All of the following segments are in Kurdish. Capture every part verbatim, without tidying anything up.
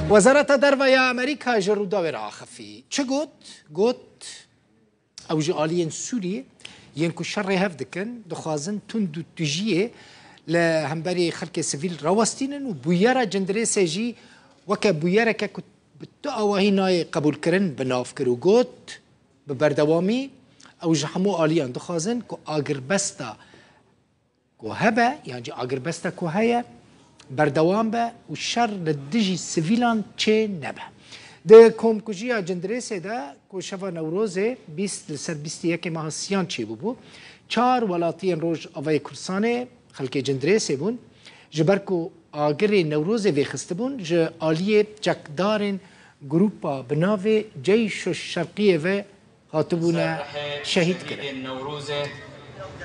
Wezareta Derve ya Amerîka ji Rûdawê re axifî. Çi got? Got, ew ji aliyên Sûriyê yên ku şerê hev dikin, dixwazin tund û tijiyê li hemberî xelkê sivîl rawestînin û bûyera Cindirêsê jî weke bûyereke ku bi tu awahî nayê qebûlkirin bi nav kir û got, bi berdewamî ew ji hemû aliyan dixwazin ku agirbesta ku hebe, yan jî agirbesta ku heye, berdewam be û şer li dijî sivîlan çê nebe. Di komkujiya Cindirêsê de ku şeva Newrozê bîst li ser bîst û yekê meha Siyan çêbûbû, çar welatiyên Rojavayê Kurdistanê xelkê Cindirêsê bûn. Ji ber ku agirê Newrozê vêxistibûn, ji aliyê çekdarên grûpa bi navê Ceyşo Şerqiyê ve hatibûne şehîd kirin. Şehîdên Newrozê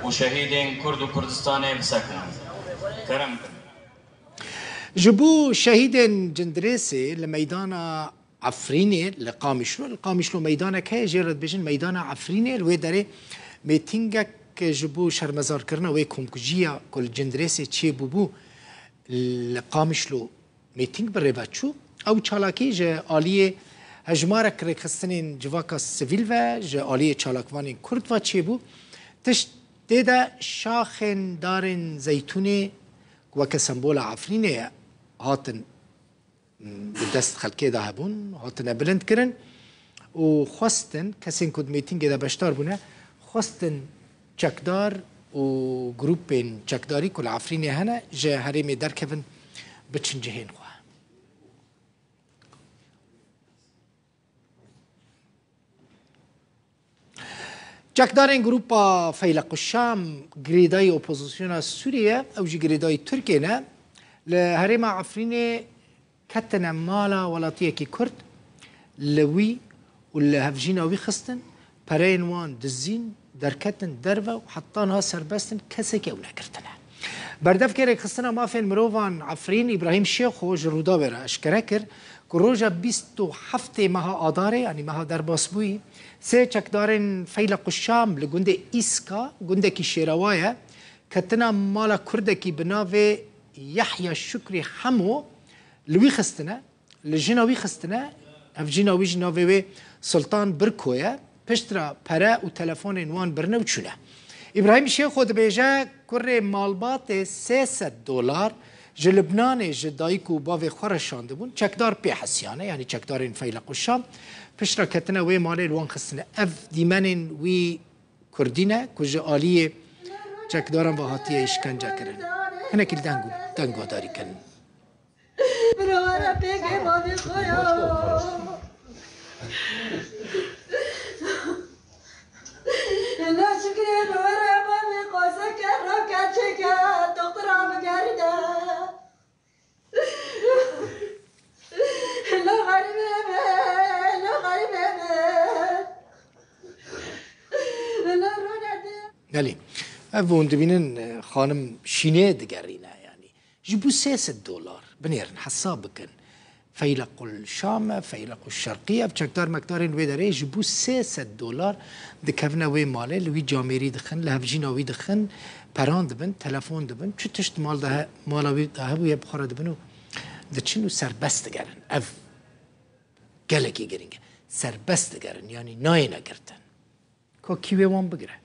û şehîdên Kurd û Kurdistanê bisekinin. Kerem kin. Ji bo şehîdên Cindirêsê li meydana Efrînê li Qamişlo, li Qamişlo meydanek heye, jê re dibêjin meydana Efrînê, li wê derê mêtingek ji bo şermezarkirina wê komkujiya ku li Cindirêsê çêbûbû li Qamişlo mêting bi rê ve çû. Ew çalakî ji aliyê hejmarek rêkxistinên civaka sivîl ve, ji aliyê çalakvanên Kurd ve çêbû. Tişt tê de şaxên darên zeytûnê ku weke sembola Efrînê ye, hatin, bi dest xelkê de hebûn, hatine bilindkirin û xwestin, kesên ku di mêtingê de beşdar bûne, xwestin çekdar û grûpên çekdarî ku li Efrînê hene, ji herêmê derkevin, biçin cihên xwe. Çekdarên grûpa Feyleq û Şam girêdayî opozisyona Sûriyê ye, ew jî girêdayî Tirkiyê ne. Li herêma Efrînê ketine mala welatiyekî Kurd, li wî û li hevjîna wî xistin, pereyên wan dizîn, derketin derve û heta niha serbest in, kesekî ew negirtine. Berdevkê Rêkxistina Mafên Mirovan Efrîn, Îbrahîm Şêxo, ji Rûdawê re eşkere kir ku roja bîst û heftê meha Adarê, yanî meha derbasbûyî, sê çekdarên Feyleq û Şam li gundê Îska, gundekî Şêrewa ye, ketina mala Kurdekî bi navê Yehya Şukrî Hemo, li wî xistine, li jina wî xistine, hevjîna wî jî navê wê Sultan Birko ye, piştre pere û telefonên wan birine û çûne. Îbrahîm Şêxo dibêje, kurê malbatê sê sed dolar ji Libnanê ji dayik û bavê xwe re şandibûn, çekdar pê hesiyane, yanî çekdarên Feyleq û Şam, piştre ketine wê malê li wan xistine. Ev dîmenên wî Kurdî ne ku ji aliyê çekdaran ve hatiye îşkence kirin. Hinekî li deng û deng guhdarî kin. Bira were pêkê bavê xwe ya. Ne şikrê bira were bavê xwe seke rake çêke, doxtira bigerîne. La xerîbê me, la xerîbê me. La rûnedê. Belê. Ev hûn dibînin, e, xanim Şînê digerîne, yanî. Ji bo sê sed dolar, binêrin, hesab bikin. Feylequl Şam e, Feylequl Şerqî ye, ev çekdar mekdarên wê derê ji bo sê sed dolar dikevine wê malê, li wî camêrî dixin, li hevjîna wî dixin, peran dibin, telefon dibin, çi tişt mal de he-, mala wî de hebûye bi xwe re dibin û diçin û serbest digerin. Ev gelekî girîng e. Serbest digerin, yanî nayêne girtin. Ka kî wê wan bigire?